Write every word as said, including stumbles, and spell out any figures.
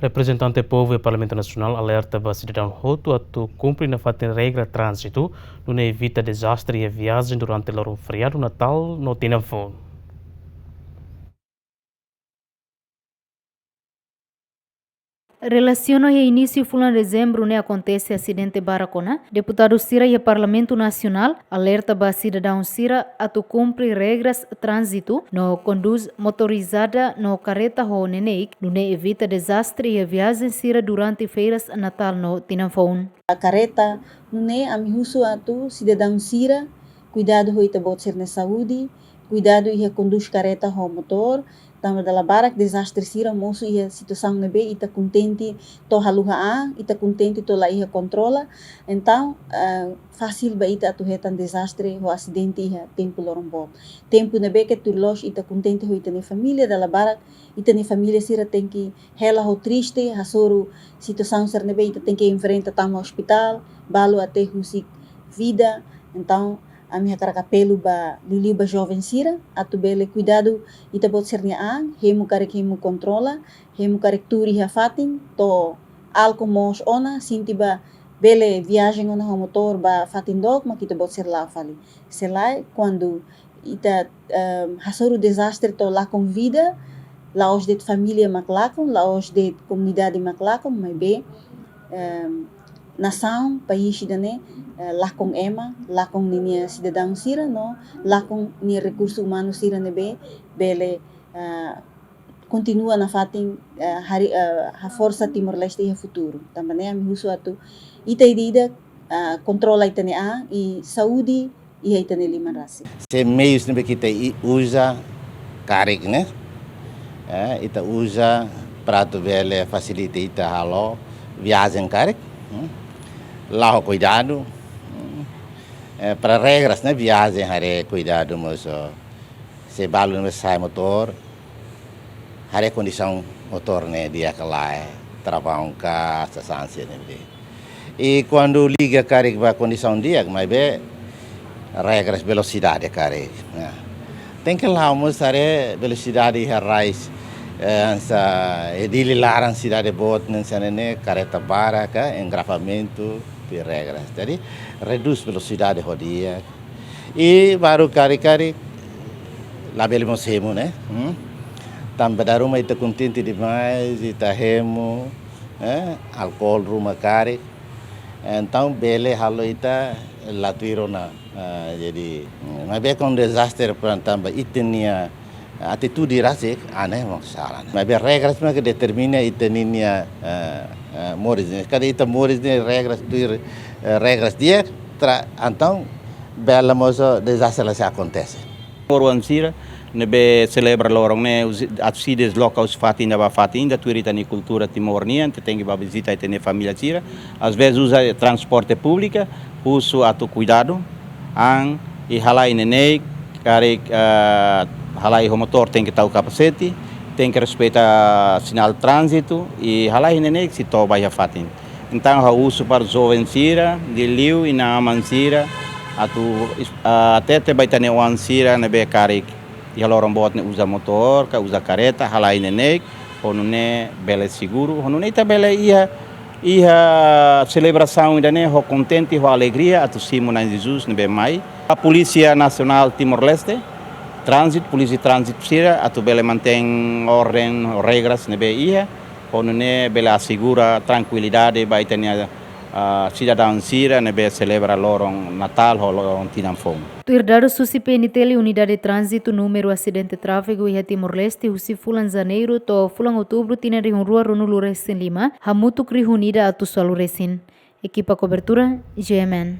Reprezentante povu iha Parlamentu Nasionál alerta ba sidadaun hotu atu kumpre nafatin regra tránzitu, nune'e evita dezastre iha viajen durante loron feriadu Natál no Tinan Foun. Relasiona ho inísiu fulan Dezembru ne'e akontese asidente barak ona, deputadu sira iha Parlamentu Nasionál alerta ba sidadaun sira atu kumpre regras tránzitu no kondús motorizada no kareta ho neineik, nune'e evita dezastre iha viajen sira durante férias Natál no Tinan Foun. Kareta, nune'e ami husu atu sidadaun sira kuidadu ho ita-boot sira-nia saúde, kuidadu iha kondús kareta ho motór, tanba dala barak dezastre sira mosu iha situasaun ne'ebé ita kontente to'o haluha an, ita kontente to'o la iha kontrola. Entaun, ah, fasil ba ita atu hetan dezastre ho asidente iha tempu loron boot. Tempu ne'ebé ke tuir loos ita kontente ho ita-nia família, dala barak ita-nia família sira tenke hela ho triste, hasoru situasaun sira ne'ebé ita tenke enfrenta tama ospitál, balu até husik vida. Entaun, ami hakarak apelu ba liuliu ba joven sira, atu bele kuidadu ita-boot sira-nia an, hemu karik hemu kontrola, hemu karik tuur iha fatin, to'o álkol moos ona, sente ba bele viajen ona ho motór ba fatin dook, mak ita-boot sira la'o fali. Se lae, kuandu ita, em, hasoru dezastre to'o lakon vida, la'ós de'it família mak lakon, la'ós de'it komunidade mak lakon, maibé, em, nasaun, país ida-ne'e, eh, lakon ema, lakon ninia sidadaun sira no lakon nia rekursu umanu sira ne'ebé bele, eh, kontinua nafatin, eh, harii, eh, haforsa Timor-Leste iha futuru. Tanba ne'e ami husu atu ita ida-idak, eh, kontrola ita-nia an i saúde iha ita-nia liman rasik. Se meius ne'ebé ke ita i-, uza karik ne'e, eh, ita uza para atu bele fasilita ita halo viajen karik, hmm, la'o ho kuidadu, hmm, eh, para regras ne'e viajen haree kuidadu mós, oh, se balu ne'e sai motór, haree kondisaun motór ne'e di'ak ka lae, trabaun ka, sasán sira ne'e. I kuandu liga karik ba kondisaun di'ak, maibé regras velosidade karik. Nah, tenke la'o mós haree velosidade iha rais, eh, hanesan, eh, Dili laran sidade boot ne'e hanesan ne'e, kareta barak ka, engarrafamentu, tuir regras. Jadi, redús velosidade ho di'ak. I baru karik-karik labele mós hemu, ne'e? Hmm? Tanba dala ruma ita kontente demais, ita hemu, eh, álkol ruma karik. Entaun bele halo ita la tuir ona. Ah, jadi, hmm, maibé kuandu dezastre pran tanba ita-nia atitude rasik, ah, ne'e mak sala. Maibé regras mak ke determina ita ninia, eh, eh, moris ne'e. Kada ita moris ne'e regras tuir, eh, regras di'ak, tra-, entaun bele mós dezastre la sei akontese. Timoroan sira ne'ebé selebra loron ne'e, husi, atu sei desloka husi fatin ida ba fatin ida, tuir ita-nia kultura Timor nian, ita tenke ba vizita ita-nia família sira. Às vezes uza transporte públiku, husu atu kuidadu an i halai neineik, karik, eh, halai ho motór tenke tau kapasete, tenke respeita sinál tránzitu i halai neineik sei to'o ba iha fatin. Entaun ha'u husu para joven sira, liuliu inan-aman sira, atu is-, ah, hatete ba ita-nia oan sira ne'ebé karik iha loron boot ne'e uza motór ka uza kareta, halai neineik, ho nune'e bele seguru, ho nune'e ita bele iha, iha selebrasaun ida-ne'e ho kontente, ho alegria, atu simu Na'i Jesus ne'ebé mai. A Polísia Nasionál Timor-Leste, tránzitu, polísia tránzitu sira, atu bele mantein orden, regras ne'ebé iha, ho nune'e bele asegura trankuilidade ba ita-nia, ah, sidadaun sira ne'ebé selebra loron Natál ho loron Tinan Foun. Tuir dadus husi P N T L, Unidade Tránzitu númeru asidente tráfegu iha Timor-Leste husi fulan Janeiru to'o fulan Outubru tinan rihun rua ruanulu resin lima, hamutuk rihun ida atus ualu resin. Ekipa kobertura, G M N.